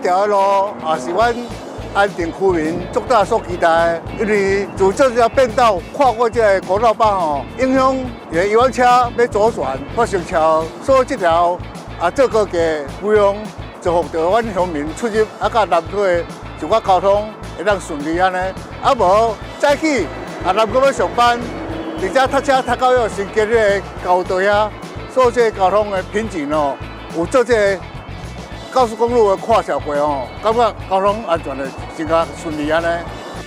條路也是阮安定區民足早所期待的，因為自這條變道跨過這個國道八號，影響遊覽車欲左轉發生車禍，所以這條啊做高架不用造福著阮鄉民出入啊，佮南區的一寡交通會當順利按呢。啊無早起啊南區欲上班，直接塞車塞到彼個新街彼个交道遐，所以這個交通的瓶頸哦，有做這個高速公路的跨橋過哦，感覺交通安全的真較順利按呢。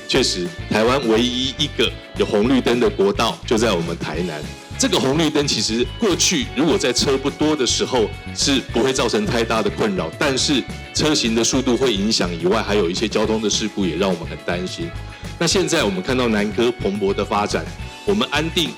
確實，台灣唯一一個有紅綠燈的國道就在我們台南。這個紅綠燈其實過去如果在車不多的時候是不會造成太大的困擾，但是車行的速度會影響以外，還有一些交通的事故也讓我們很擔心。那現在我們看到南科蓬勃的發展，我們安定，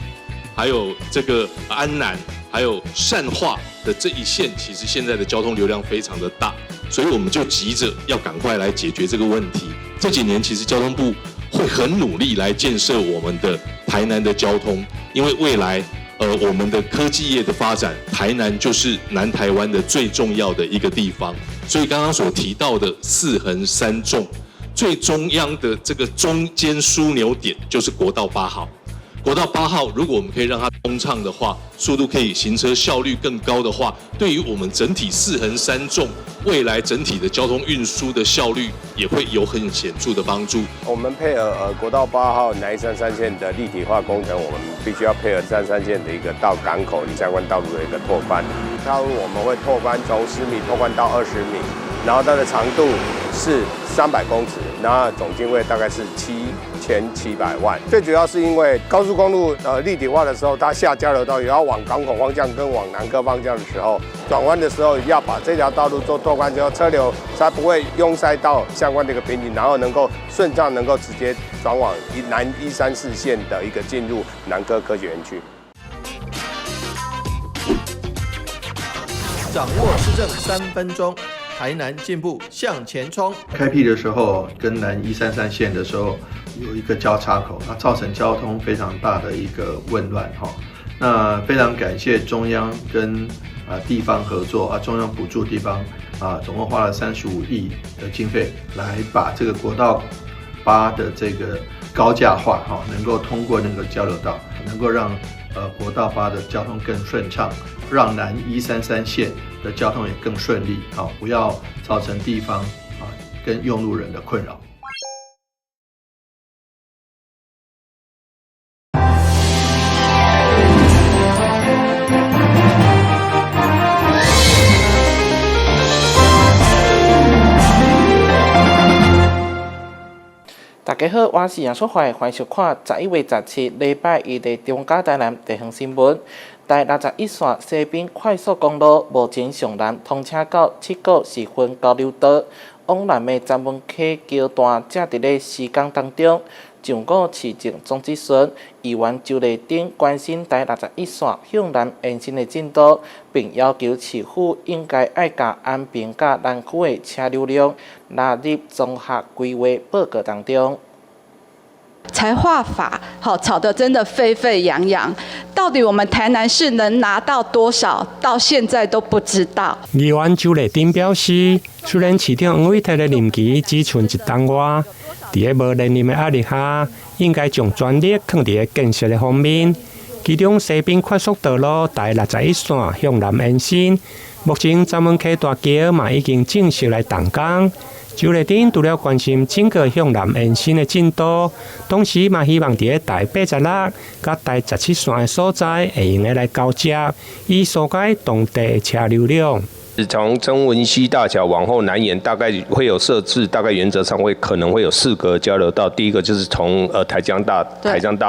還有這個安南，還有善化的這一線，其實現在的交通流量非常的大，所以我們就急着要趕快來解決這個問題。這幾年其實交通部會很努力來建設我們的台南的交通，因為未來，我們的科技業的發展，台南就是南台灣的最重要的一個地方。所以剛剛所提到的四橫三縱，最中央的這個中間樞紐點就是國道八號。國道八號，如果我們可以讓它通暢的話，速度可以行車效率更高的話，對於我們整體四橫三縱未來整體的交通運輸的效率也會有很顯著的幫助。我們配合國道八號南一三三線的立體化工程，我們必須要配合三三線的一個到港口相關道路的一個拓寬。道路我們會拓寬從10米拓寬到20米，然後它的長度是300公尺，然後總經費大概是7700萬。最主要是因為高速公路立體化的時候，它下交流道也要往港口方向跟往南科方向的時候，轉彎的時候要把這條道路做拓寬之後，車流才不會擁塞到相關的一個瓶頸，然後能夠順暢能夠直接轉往南134線的一個進入南科科學園區。掌握市政3分鐘，台南進步向前衝。開闢的時候跟南一三三線的時候有一個交叉口，那造成交通非常大的一個混亂哈。那非常感謝中央跟地方合作啊，中央補助地方啊，總共花了35億的經費來把這個國道八的這個高架化哈，能夠通過那個交流道，能夠讓國道八的交通更順暢，讓南一三三線的交通也更順利，好，不要造成地方啊跟用路人的困擾。大家好，我是楊淑懷，歡迎收看11月17禮拜一的中嘉台南地方新聞。台61線西濱快速公路目前上南通車到七股十分交流道，往南的曾文溪橋段正佇咧施工當中。上午市政總質詢議員周麗珍關心台61線向南延伸的進度，並要求市府應該愛共安平佮南區的車流量納入綜合規劃報告當中。財劃法好吵得真的沸沸揚揚，到底我們台南市能拿到多少，到現在都不知道。議員周麗珍表示，雖然市長黃偉哲的任期只剩一冬外，佇咧無連任的壓力下，應該將全力放佇咧建設的方面。其中西濱快速道路台61線向南延伸，目前曾文溪大橋嘛已經正式來動工。周麗珍除了關心整個向南延伸的進度，同時嘛希望佇咧台86佮台17線的所在會用得來交接，以疏解當地的車流量。從曾文溪大橋往後南延，大概會有設置，大概原則上會可能會有四個交流道。第一個就是從台江大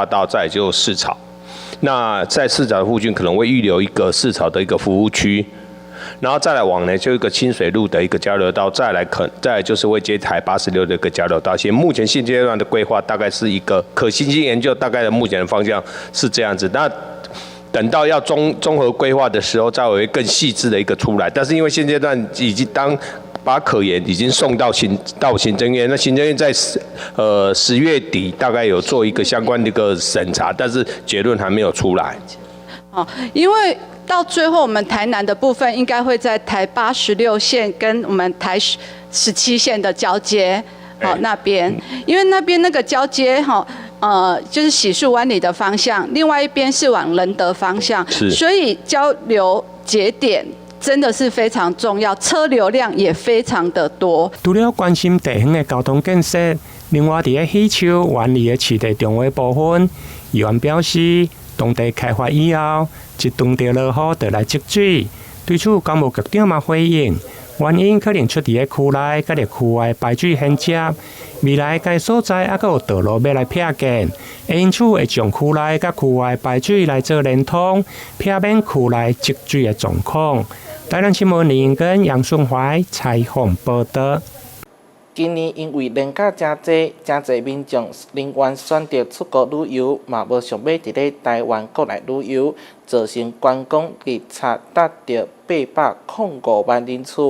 道，再就市場。那在市場附近可能會預留一個市場的一個服務區。然後再來往呢，就一個清水路的一個交流道，再來就是會接台86的一個交流道。現目前現階段的規劃大概是一個可行性研究，大概的目前的方向是這樣子。那等到要綜合規劃的時候，再會更細緻的一個出來。但是因為現階段已經當把可研已經送到行政院，那行政院在10月底大概有做一個相關的一個審查，但是結論還沒有出來。哦，因為到最後，我們台南的部分應該會在台86線跟我們台17線的交接，好那邊，因為那邊那個交接哈，就是洗漱灣里的方向，另外一邊是往仁德方向，所以交流節點真的是非常重要，車流量也非常的多。除了關心地方的交通建設，另外佇咧喜樹灣里的市地重劃部分，議員表示，當地開發以後，一當著落雨就來積水。對此，工務局長嘛回應，原因可能出佇咧區內佮區外排水銜接，未來該所在猶閣有道路欲來闢建，因此會將區內佮區外排水來做連通，避免區內積水的狀況。台南新聞林英根、楊順懷採訪報導。今年因為連假誠濟，誠濟民眾寧願選擇出國旅遊，嘛無想欲佇咧台灣國內旅遊，造成觀光日差達到805萬人次。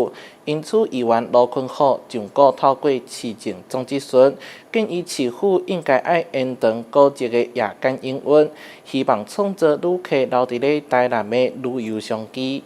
因此，議員盧坤虎上個透過市政總質詢，建議市府應該愛延長古蹟的夜間營運，希望創造旅客留佇咧台南的旅遊商機。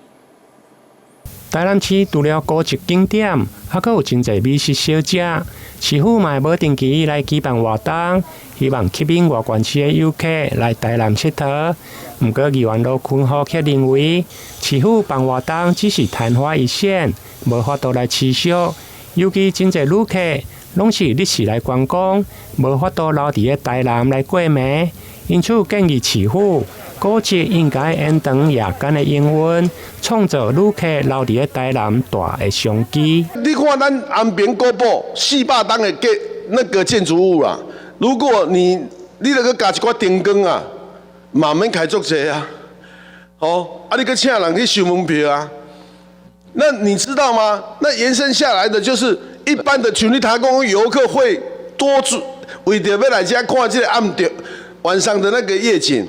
台南市除了古蹟景點，猶閣有真濟美食小食。市府嘛會無定期來舉辦活動，希望吸引外縣市的遊客來台南𨑨迌。毋過議員盧坤虎卻認為，市府辦活動只是曇花一現，無法度來持續。尤其真濟旅客攏是臨時來觀光，無法度留佇咧台南來過暝，因此建議市府古蹟應該延長夜間的營運，創造旅客留佇咧台南大的商機。你看咱安平古堡400冬的建那個建築物啦，如果你著閣加一寡燈光啊，嘛免開足濟啊，哦，啊你閣請人去收門票啊，那你知道嗎？那延伸下來的就是一般的，像你頭講遊客會多住，為著欲來遮看這個暗著晚上的那個夜景。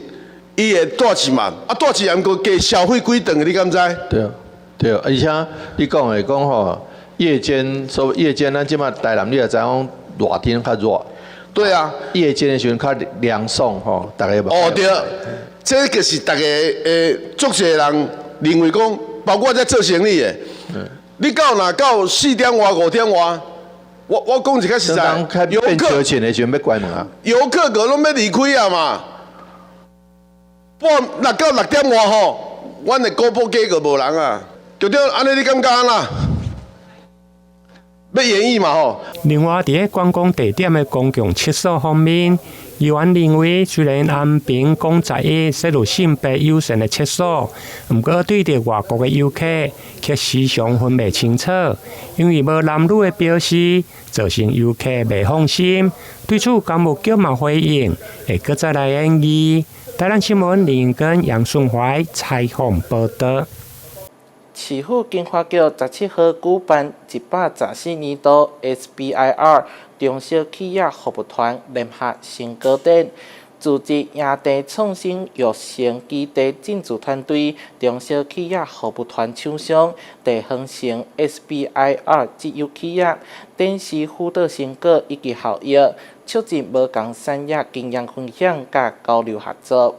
伊會蹛一晚，啊蹛一晚閣加消費幾頓，你敢知？對啊，對啊，而且你講的講吼，夜間所夜間，咱這馬台南你也知影，熱天較熱。對啊。夜間的時陣較涼爽吼，逐家。哦對，這個是逐家足濟人認為講，包括在做生意的。你到若到4點外5點外，我講一個實在，遊客的時陣欲關門啊。遊客閣攏欲離開啊嘛。半若到6點外吼，阮的古堡街閣無人啊。局長，按呢你感覺按怎？欲演繹嘛吼。另外，佇咧觀光地點的公共廁所方面，議員認為雖然安平港11設有性別友善的廁所，毋過對著外國的遊客卻時常分袂清楚，因為無男女的標識，造成遊客袂放心。對此，工務局嘛回應，會閣再來研議。台南新聞林根楊順懷採訪報導。市府經發局17號舉辦114年度 SBIR 中小企業服務團聯合成果展，組織營地創新育成基地進駐團隊、中小企業服務團廠商、地方性 SBIR 績優企業，展示輔導成果以及效益，促進無仝產業經驗分享佮交流合作。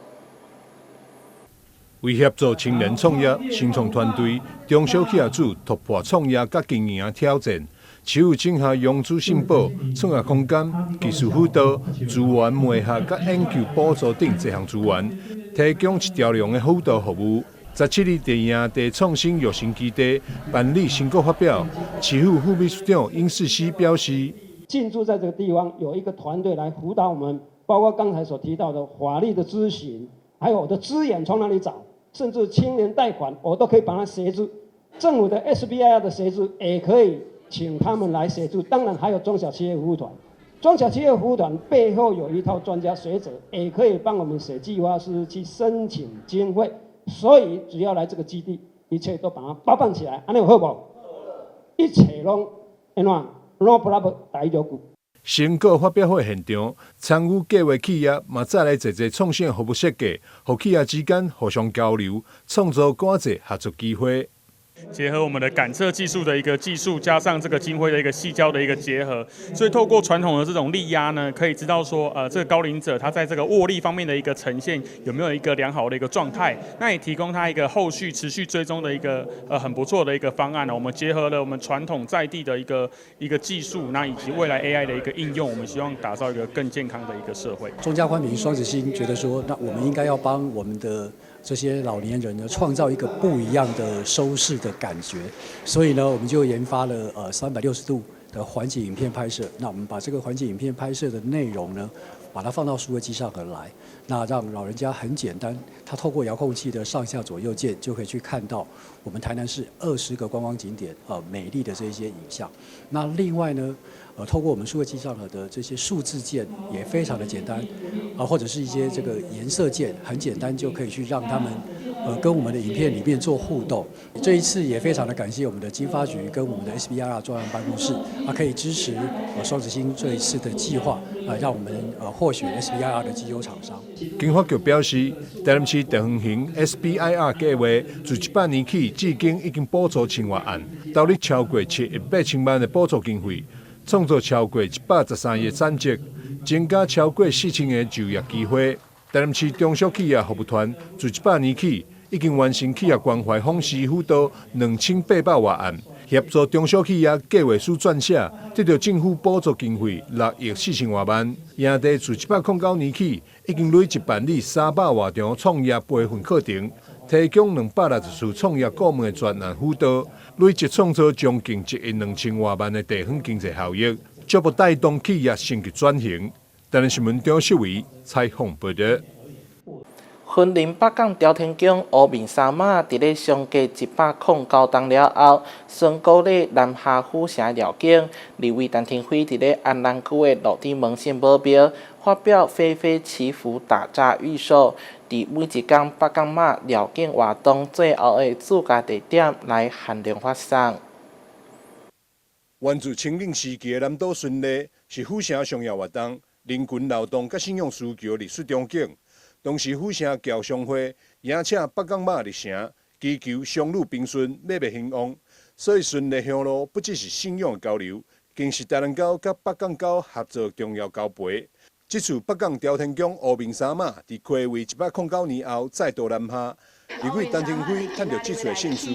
為協助青年創業、新創團隊、中小企業主突破創業佮經營挑戰，市府整合融資信保、創業空間、技術輔導、資源媒合佮研究補助等這項資源，提供一條龍的輔導服務。17日佇營地創新育成基地辦理成果發表，市府副秘書長殷世熙表示：進駐在這個地方，有一個團隊來輔導我們，包括剛才所提到的法律的諮詢，還有我的資源從哪裡找。甚至青年貸款，我都可以幫他協助。政府的 SBIR 的協助也可以請他們來協助。當然還有中小企業服務團，中小企業服務團背後有一套專家學者，也可以幫我們寫計劃書去申請經費。所以只要來這個基地，一切都把它包辦起來，按呢有好無？一切攏按怎？No problem，大丈夫。成果發表會現場，參與計劃企業嘛帶來濟濟創新服務設計，予企業之間互相交流，創造更濟合作機會。結合我們的感測技術的一個技術，加上這個晶輝的一個矽膠的一個結合，所以透過傳統的這種力壓呢，可以知道說，這個高齡者他在這個握力方面的一個呈現有沒有一個良好的一個狀態，那也提供他一個後續持續追蹤的一個很不錯的一個方案呢。我們結合了我們傳統在地的一個技術，那以及未來 AI 的一個應用，我們希望打造一個更健康的一個社會。中嘉寬頻雙子星覺得說，那我們應該要幫我們的這些老年人呢，創造一個不一樣的收視的感覺，所以呢，我們就研發了360度的環景影片拍攝。那我們把這個環景影片拍攝的內容呢，把它放到數位機上來，那讓老人家很簡單，他透過遙控器的上下左右鍵就可以去看到我們台南市20個觀光景點美麗的這些影像。那另外呢，透過我們數位機上的這些數字鍵也非常的簡單，啊，或者是一些這個顏色鍵，很簡單就可以去讓他們，跟我們的影片裡面做互動。這一次也非常的感謝我們的經發局跟我們的 SBIR 專案辦公室，啊，可以支持雙子星這一次的計劃，啊，讓我們獲選 SBIR 的績優廠商。經發局表示，台南市地方型 SBIR 計劃自100年起至今已經補助千外案，投入超過7億8千萬的補助經費。創造超過113億產值，增加超過4000個就業機會。台南市中小企業服務團自100年起，已經完成企業關懷訪視輔導2800外案，協助中小企業計劃書撰寫，得到政府補助經費6億4千外萬。營地自109年起，已經累計辦理300外場創業培訓課程，提供260次創業顧問的專案輔導，累計創造將近1億2千外萬的地方經濟效益，逐步帶動企業升級轉型。台南新聞張秀偉採訪報道。雲林北港朝天宮烏面三媽佇咧相隔109冬了後，宣告咧南下府城繞境。立委陳亭妃佇咧安南區的鹿鼎門聖母廟發表飛飛祈福打詐御守，佇每一工北港媽繞境活動最後的駐駕地點來限量發送。源自清領時期的南島巡禮是府城重要活動，人群流動佮信仰需求歷史場景。當時府城僑商會邀請北港媽入城，祈求商旅平順、買賣興旺。所以巡禮香爐不只是信仰交流，更是台南鉤佮北港鉤合作重要交陪。這次北港朝天宮烏面三媽佇睽違109年後再度南下，立委陳亭妃趁著這次的盛事，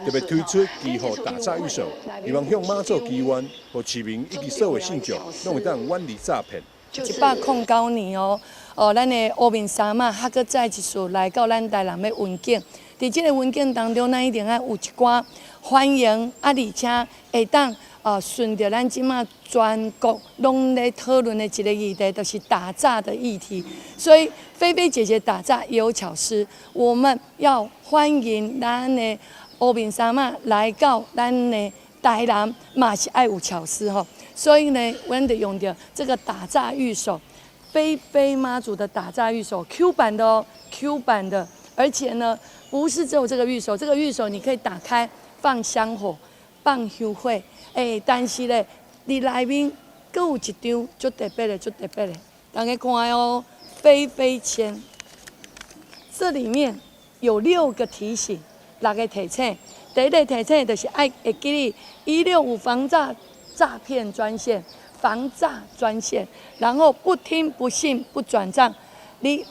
特別推出祈福打詐御守，希望向媽祖祈願，予市民以及所有信眾攏會當遠離詐騙。109年哦，哦，咱的烏面三媽還閣再一次來到咱台南的雲頂。佇這個雲頂當中，咱一定愛有一寡歡迎啊，而且會當順著咱這馬全國攏咧討論的一個議題，就是打詐的議題。所以，菲菲姐姐打詐也有巧思，我們要歡迎咱的烏面三媽來到咱的台南，嘛是愛有巧思吼。所以呢，阮就用著這個打詐御守，飛飛媽祖的打詐御守 Q 版的哦，Q 版的，而且呢，不是只有這個御守，這個御守你可以打開放香火、放香火，但是咧，佇內面閣有一張足特別的、足特別的，大家看哦，飛飛籤，這裡面有六個提醒，六個提醒。第一個提醒就是愛會記得165防詐詐騙專線，防詐專線，然後不聽不信不轉賬，你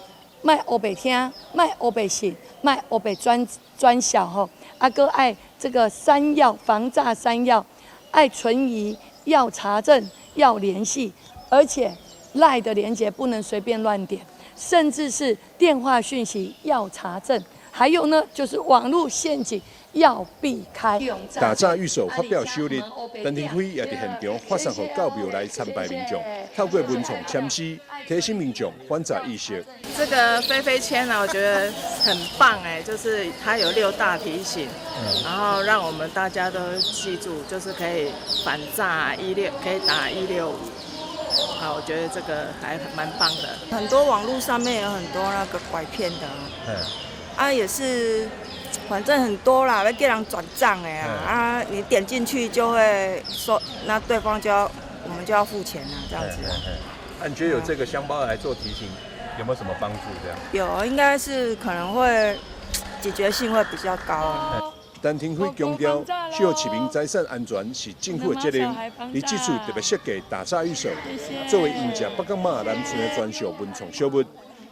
莫烏白聽，莫烏白信，莫烏白轉轉賬吼，啊，閣愛這個三要防詐三要，愛存疑，要查證，要聯繫，而且 LINE 的連結不能隨便亂點，甚至是電話訊息要查證，還有呢，就是網路陷阱要避開。打詐御守發表首日，陳亭妃也佇現場發送予教廟來參拜民眾，透過文創籤詩提醒民眾反詐意識。這個飛飛籤呢，我覺得很棒哎，就是它有六大提醒，然後讓我們大家都記住，就是可以反詐一六，可以打165。好，我覺得這個還蠻棒的。很多網絡上面有很多那個拐騙的，啊也是。反正很多啦，欲叫人轉賬的啊，啊，你點進去就會說，那對方就要，我們就要付錢啊，這樣子。啊，你覺得有這個香包來做提醒，有沒有什麼幫助？這樣？有，應該是可能會警覺性會比較高。陳亭妃強調，守護市民財產安全是政府的責任。伊這次特別設計打詐寓所，作為迎接北港媽南村的專屬文創小物，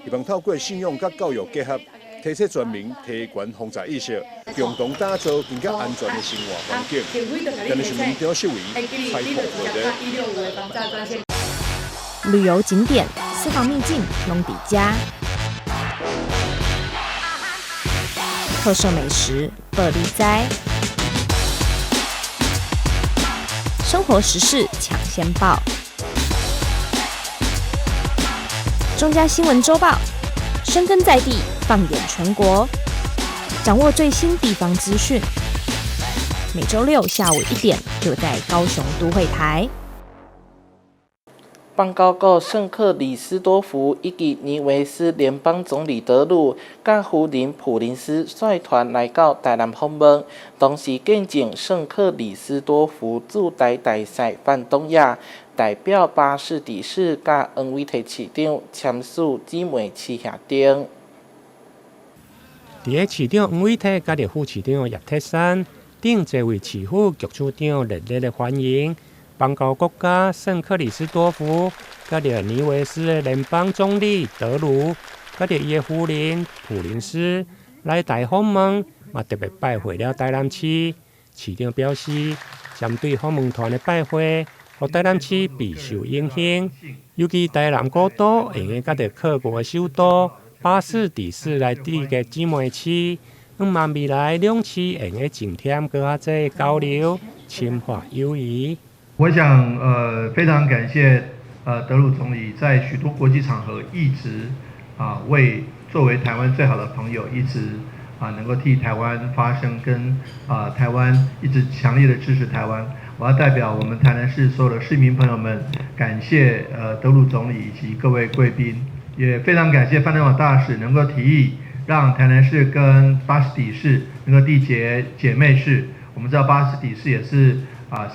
希望透過信仰佮教育結合，提醒全民提懸防詐意識，共同打造更加安全的生活環境。今日是民張秀維採訪報道。旅遊景點、私房秘境攏佇遮，特色美食報你知，生活時事搶先報，中嘉新聞週報，深耕在地，放眼全國，掌握最新地方資訊。每週六下午1點，就在高雄都會台。邦交國聖克里斯多福以及尼維斯聯邦總理德魯，佮夫人普林斯率團來到台南訪問，同時見證聖克里斯多福駐台大使范東亞代表巴士底市佮黃偉哲市長簽署姊妹市協定。佇个市長黃偉哲佮著副市長葉鐵山等這位市府局處長熱烈的歡迎。邦交國家聖克里斯多福，佮著尼維斯的聯邦總理德魯，佮著伊的夫人普林斯來台訪問，嘛特別拜會了台南市。市長表示，針對訪問團的拜會，予台南市備受榮幸。尤其台南古都會用佮著克國的首都巴士底市來締結姊妹市，向望未來兩市會用增添閣較濟交流，深化友誼。我想，非常感謝，德魯總理在許多國際場合一直為作為台灣最好的朋友，一直能夠替台灣發聲，跟台灣一直強烈的支持台灣。我要代表我們台南市所有的市民朋友們，感謝德魯總理以及各位貴賓，也非常感謝范東亞大使能夠提議，讓台南市跟巴士底市能夠締結姐妹市。我們知道巴士底市也是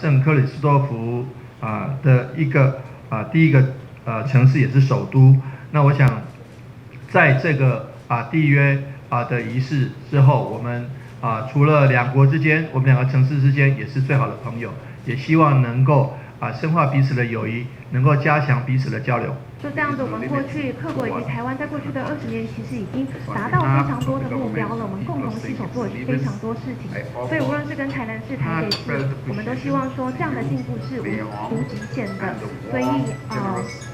聖克里斯多福的一個第一個城市，也是首都。那我想，在這個締約的儀式之後，我們除了兩國之間，我們兩個城市之間也是最好的朋友，也希望能夠深化彼此的友誼，能夠加強彼此的交流。就這樣子，我們過去克國以及台灣在過去的20年，其實已經達到非常多的目標了。我們共同攜手做了非常多事情，所以無論是跟台南市、台北市，我們都希望說這樣的進步是無極限的。所以，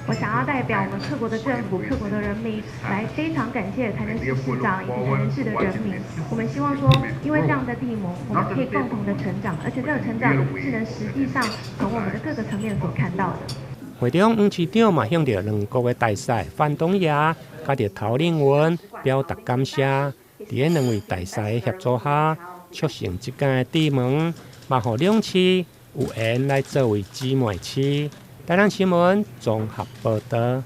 我想要代表我們克國的政府、克國的人民，來非常感謝台南市市長以及台南市的人民。我們希望說，因為這樣的締盟，我們可以共同的成長，而且這個成長是能實際上從我們的各個層面所看到的。會中，黃市長嘛向著兩國的大使范東亞佮著陶令文表達感謝。佇咧兩位大使的協助下，促成這間的締盟，嘛予兩市有緣來作為姊妹市。台南新聞綜合報道。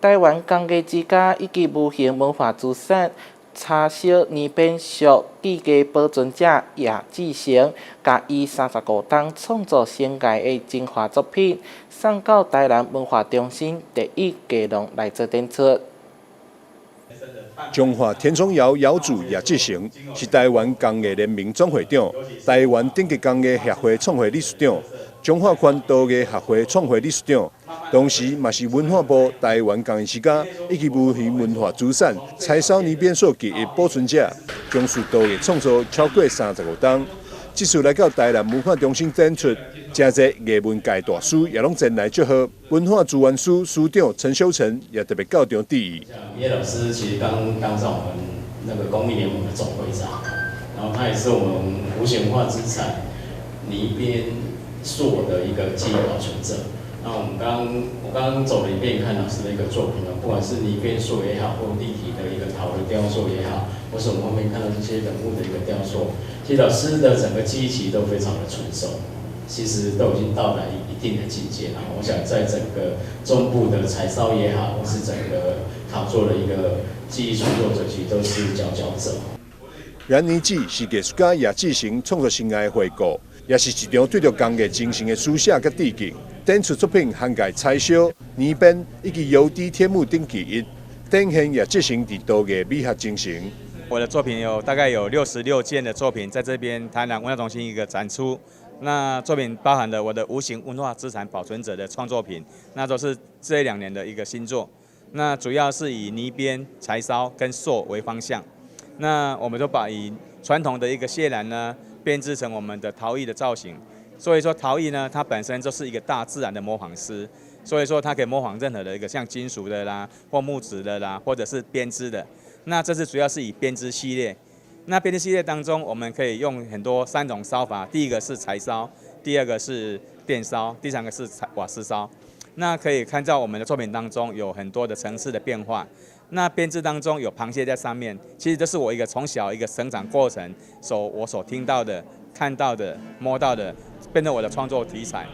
台灣工藝之家以及無形文化資產柴燒泥編塑技藝保存者葉志成，共伊35冬創作生涯的精華作品，送到台南文化中心第一藝廊來做展出。彰化田中窯窯主葉志成是台灣工藝聯盟總會長、台灣頂級工藝協會創會理事長、彰化縣陶藝學會創會理事長，同時嘛是文化部台灣工藝之家以及無形文化資產柴燒泥編塑技藝保存者，從事陶藝創作超過35冬。這次來到台南文化中心展出，誠濟藝文界大師也攏前來祝賀。文化資源司司長陳修成也特別到場致意。葉老師其實剛當上我們那個工藝聯盟的總會長，然後他也是我們無形文化資產泥編塑的一個記憶保存者。那我們剛剛走了一遍，看老師的一個作品，不管是泥編塑也好，或立體的一個陶的雕塑也好，或是我們後面看到這些人物的一個雕塑，其實老師的整個技藝其實都非常的純熟，其實都已經到達一定的境界了。我想在整個中部的柴燒也好，或是整個陶作的一個技藝創作者，其實都是佼佼者。燃泥記是藝術家葉志成創作生涯的回顧，也是一場對著工藝精神的書寫佮致敬。展出作品涵蓋柴燒、泥編以及油滴天幕等技藝，展現葉志成佇陶藝美學精神。我的作品有大概有66件的作品在這邊台南文化中心一個展出。那作品包含了我的無形文化資產保存者的創作品，那都是這2年的一個新作。那主要是以泥編、柴燒跟塑為方向。那我們就把以傳統的一個謝蘭呢，編織成我們的陶藝的造型。所以說陶藝呢，它本身就是一個大自然的模仿師，所以說它可以模仿任何的一個像金屬的啦，或木質的啦，或者是編織的。那這次主要是以編織系列。那編織系列當中，我們可以用很多三種燒法，第一個是柴燒，第二個是電燒，第三個是瓦斯燒。那可以看到我們的作品當中有很多的層次的變化。那編織當中有螃蟹在上面，其實這是我一個從小一個成長過程我所聽到的、看到的、摸到的，變成我的創作題材。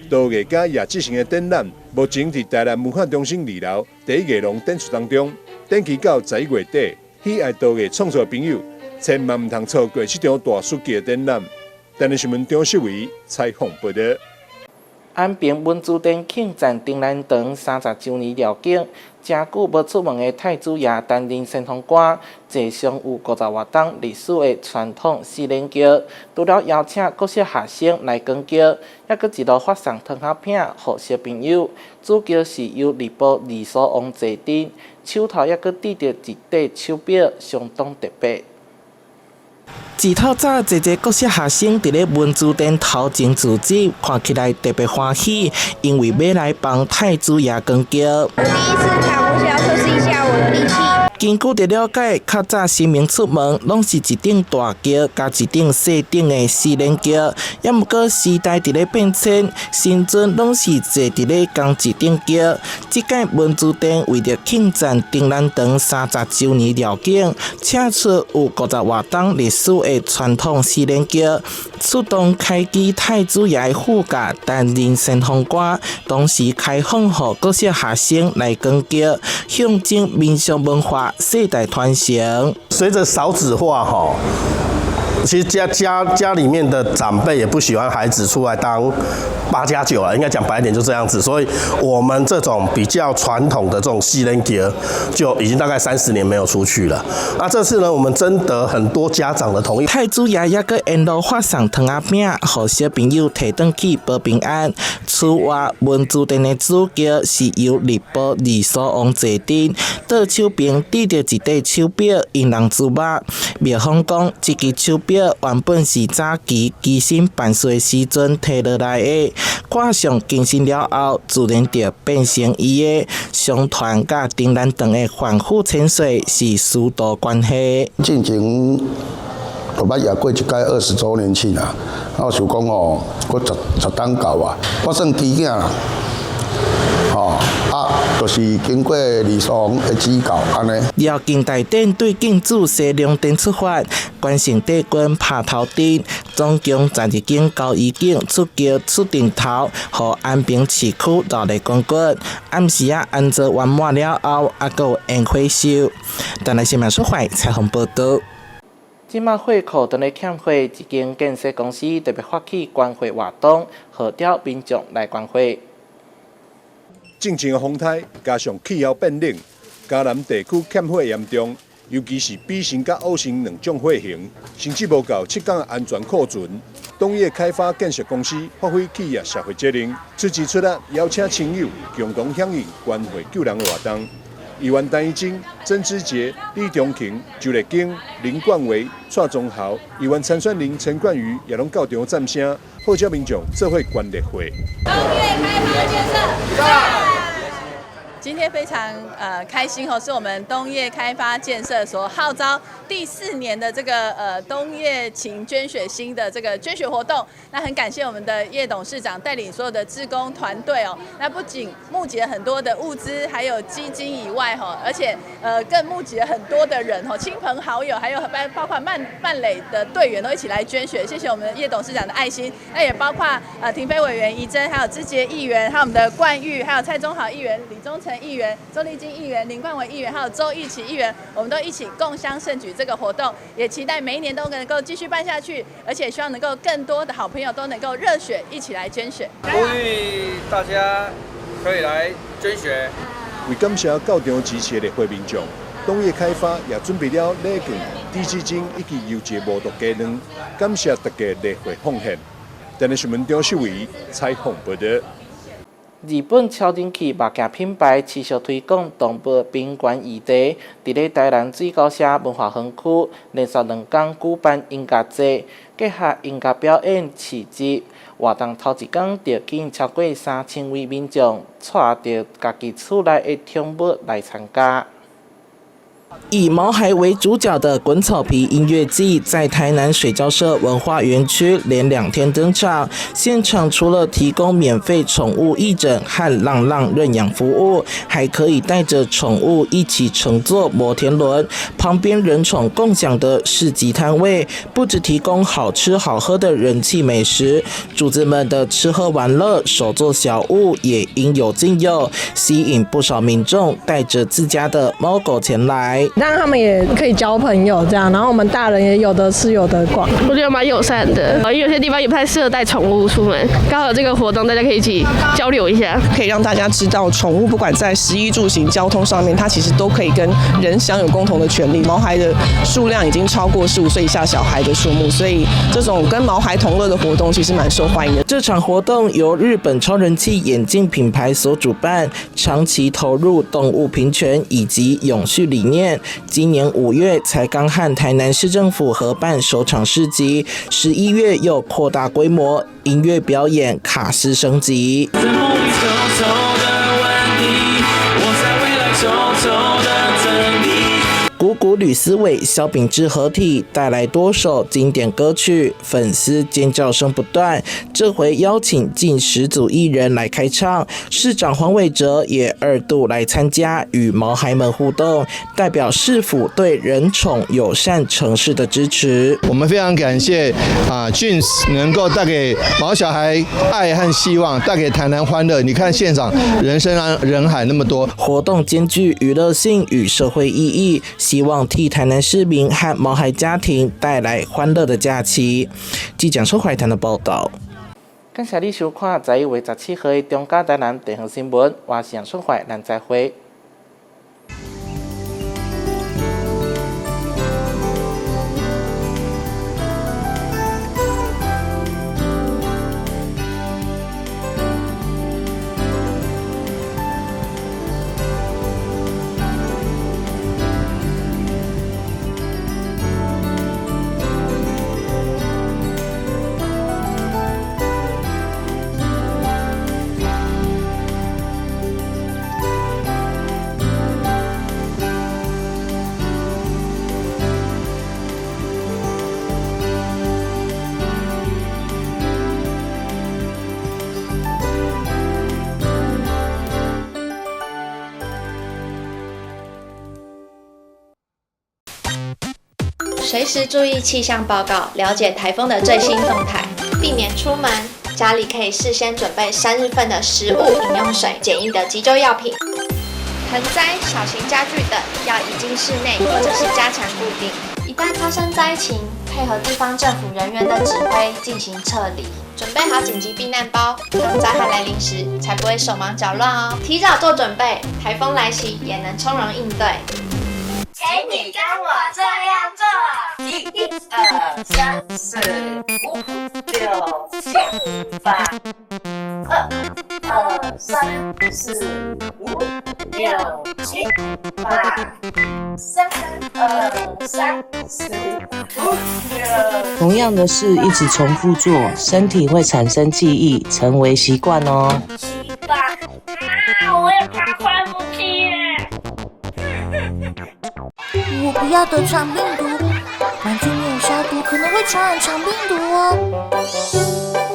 陶藝家葉志成的展覽，目前佇台南文化中心二樓第一藝廊展出當中，展期到11月底。喜愛陶藝創作的朋友，千萬毋通錯過這場大師級的展覽。台南新聞張秀維採訪報道。安平文殊殿慶讚丁蘭堂30周年了結，誠久無出門的太子爺擔任先鋒官，坐上有50外冬歷史的傳統四連轎，除了邀請各式學生來扛轎，猶閣一路發送糖仔餅予小朋友。主轎是由禮部二所王坐鎮，手頭猶閣戴著一塊手錶，相當特別。一透早，濟濟國小學生佇咧文殊殿頭前聚集，看起來特別歡喜，因為欲來幫太子爺扛轎。第一次扛，我想要測試一下我的力氣。根據著了解，較早神明出門攏是一頂大轎佮一頂細頂的四輪轎，猶毋過時代佇咧變遷，神尊攏是坐佇咧仝一頂轎。這擺文殊殿為著慶讚丁蘭堂30周年了結，請出有50外冬歷史的傳統四輪轎，出動開機太子爺的副駕擔任先鋒官，同時開放予各小學生來扛轎，象徵民俗文化世代傳承。隨著少子化，吼，其實家裡面的長輩也不喜歡孩子出來當八加九啊，應該講白一點就這樣子。所以，我們這種比較傳統的這種四輪轎，就已經大概30年沒有出去了。那這次呢，我們徵得很多家長的同意。太子爺猶閣沿路發送糖仔餅，予小朋友提轉去報平安。此外，文殊殿的主轎是由禮部二所王坐鎮，倒手邊戴著一塊手錶，引人注目。廟方講，這支手錶原本是早期乩身辦事的時陣提落來的，掛上更新了後，自然就變成伊的。相傳佮丁蘭堂的反覆潛水是師徒關係。進前就捌也過一屆20周年慶啊，我想講吼，閣1010冬到啊，我算乩囝啦，吼啊，就是經過二所王的指教按呢。寮境大殿對敬主西龍殿出發，關聖帝君拍頭燈，總共12間交誼景出轎出陣頭，予安平市區熱鬧滾滾。暗時仔安座圓滿了後，猶閣有煙火秀。台南新聞出發採訪報導。這馬血庫當咧欠血，一間建設公司特別發起捐血活動，號召民眾來捐血。進前的風颱加上氣候變冷，嘉南地區欠血嚴重，尤其是 B 型佮 O 型兩種血型，甚至無夠7工的安全庫存。東業開發建設公司發揮企業社會責任，出錢出力邀請親友共同響應捐血救人的活動。議員陳綺貞、曾志杰、李中勤、周麗京、林冠維、蔡宗豪、議員參選人陳冠宇也攏到場讚聲，號召民眾做伙捐熱血。東業開發建設。今天非常開心哦，是我們東業開發建設所號召第四年的這個東業情捐血心的這個捐血活動。那很感謝我們的葉董事長帶領所有的志工團隊哦。那不僅募集了很多的物資，還有基金以外哈，而且更募集了很多的人哦，親朋好友，還有包括慢壘的隊員都一起來捐血。謝謝我們葉董事長的愛心。那也包括婷飛委員、怡珍，還有志杰議員，還有我們的冠玉，還有蔡宗豪議員、李宗成議員、周麗金議員、林冠偉議員，還有周玉琪議員，我們都一起共襄盛舉這個活動，也期待每一年都能夠繼續辦下去，而且希望能夠更多的好朋友都能夠熱血一起來捐血。呼籲大家可以來捐血。為感謝到場支持的熱血民眾，東業開發也準備了禮券。低基金以及优质无毒鸡卵，感谢大家热血奉献。台南新闻张秀伟采访报道。日本超人气目镜品牌持续推广动物平权议题，伫咧台南水沟社文化园区连续两工举办音乐节，结合音乐表演市集活动，头一工就吸引超过3000位民众带著家己厝内的宠物来参加。以毛孩为主角的滚草皮音乐季在台南水交社文化园区连两天登场。现场除了提供免费宠物义诊和浪浪认养服务，还可以带着宠物一起乘坐摩天轮。旁边人宠共享的市集摊位，不只提供好吃好喝的人气美食，主子们的吃喝玩乐、手作小物也应有尽有，吸引不少民众带着自家的猫狗前来。让他们也可以交朋友，这样，然后我们大人也有的吃有的逛，我觉得蛮友善的。因为有些地方也不太适合带宠物出门，刚好有这个活动，大家可以一起交流一下，可以让大家知道，宠物不管在食衣住行、交通上面，它其实都可以跟人享有共同的权利。毛孩的数量已经超过15岁以下小孩的数目，所以这种跟毛孩同乐的活动其实蛮受欢迎的。这场活动由日本超人气眼镜品牌所主办，长期投入动物平权以及永续理念。今年5月才刚和台南市政府合办首场市集，11月又扩大规模，音乐表演卡司升级。鼓鼓吕思纬、萧秉治合体带来多首经典歌曲，粉丝尖叫声不断。这回邀请近10组艺人来开唱，市长黄伟哲也2度来参加，与毛孩们互动，代表市府对人宠友善城市的支持。我们非常感谢Jeans 能够带给毛小孩爱和希望，带给台南欢乐。你看现场人山人海那么多，活动兼具娱乐性与社会意义。希望替台南市民和毛孩家庭带来欢乐的假期。记者苏怀谈的报道。感谢你收看11月17号的中嘉台南地方新闻，我是杨淑怀，咱再会。随时注意气象报告，了解台风的最新动态，避免出门。家里可以事先准备3日份的食物、饮用水、简易的急救药品、盆栽、小型家具等，要移进室内或者是加强固定。一旦发生灾情，配合地方政府人员的指挥进行撤离，准备好紧急避难包，当灾害来临时才不会手忙脚乱哦。提早做准备，台风来袭也能从容应对。请你跟我这样做：1、2、3、4、5、6、7、8；2、2、3、4、5、6、7、8；3、2、3、4、5、6。同样的事一直重复做，身体会产生记忆，成为习惯哦。7、8，啊！我也怕快不起耶。我不要得肠病毒，玩具没有消毒可能会传染肠病毒哦。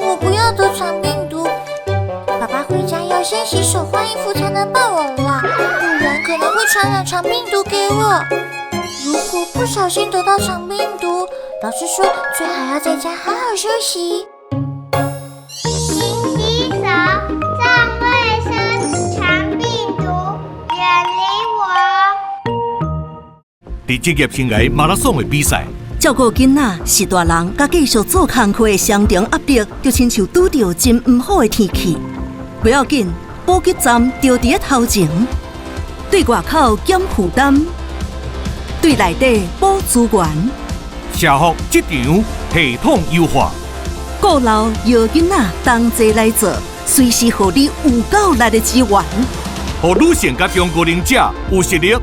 我不要得肠病毒，爸爸回家要先洗手换衣服才能抱我啦，不然可能会传染肠病毒给我。如果不小心得到肠病毒，老师说最好要在家好好休息。勤洗手，重卫生，肠病毒远离我。伫职业生涯马拉松的比赛，照顾囡仔是大人佮继续做工课的双重压力，就亲像拄著真毋好的天气。不要紧，补给站就伫咧头前，对外口减负担，對內底補資源，社福職場系統優化，顧老搖囡仔同齊來做，隨時予你有夠力的支援，予女性佮中高齡者有實力。